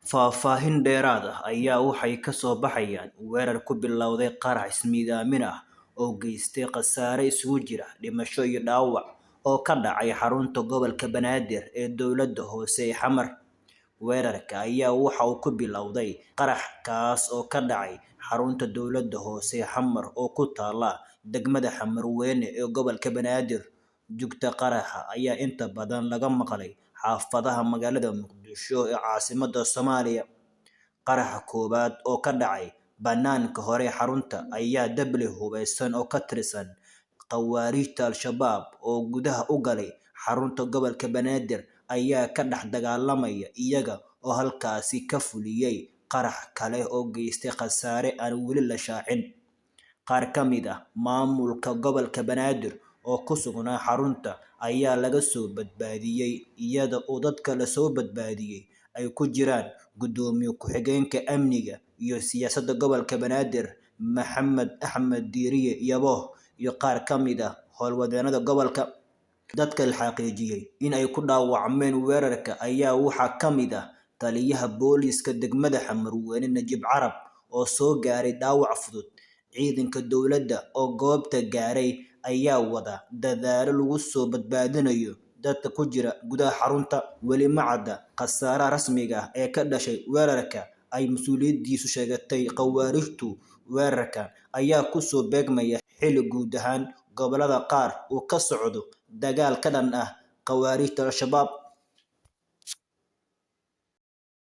Faahfaahin dheeraad ah ayaa waxay ka soo baxayaan weerar ku bilowday qarax ismiidaamin ah oo geystay khasaare isugu jira dhimasho iyo dhaawac oo ka dhacay xarunta gobolka Banaadir ee dowladda hoose ee Xamar. Weerarka ayaa waxa uu ku bilowday qarax kaas oo ka dhacay xarunta dowladda hoose ee Xamar oo ku taalla degmada Xamarweyne ee gobolka Banaadir. Jugta qaraxa ayaa inta badan laga maqlay xaafadaha magaalada Muqdisho ee caasimadda Soomaaliya. Qaraxa koowaad oo ka dhacay bannaanka hore ee xarunta ayaa dable hubeysan oo ka tirsan Khawaarijta Al-Shabaab oo gudaha u galay xarunta gobolka Banaadir ayaa ka dhex dagaalamaya iyaga oo halkaasi ka fuliyay qarax kale oo geystay khasaare aan weli la shaacin. Qaar ka mid ah maamulka gobolka Banaadir oo ku sugnaa xarunta ayaa laga soo badbaadiyay iyada oo dadka la soo badbaadiyay ay ku jiraan Gudoomiye ku-xigeenka Amniga iyo Siyaasadda Gobolka Banaadir Maxamed Axmed Diiriye Yabooh iyo qaar ka mid ah howlwadeenada gobolka. Dadka la xaqiijiyay in ay ku dhaawacmeen weerarka ayaa waxaa ka mid ah taliyaha booliiska degmada Xamarweyne Najiib Carab oo soo gaaray dhaawac fudud. Ciidanka dowladda oo goobta gaaray ayaa wada dadaallo lagu soo badbaadinayo dadka ku jira gudaha xarunta. Weli ma cadda khasaaraha rasmiga ah ee ka dhashay weerarka ay mas'uuliyadiisu sheegatay Khawaarijtu. Weerarkan ayaa ku soo beegmaya xilli guud ahaan gobollada qaar uu ka socdo dagaal ka dhan ah Khawaarijta Al-Shabaab.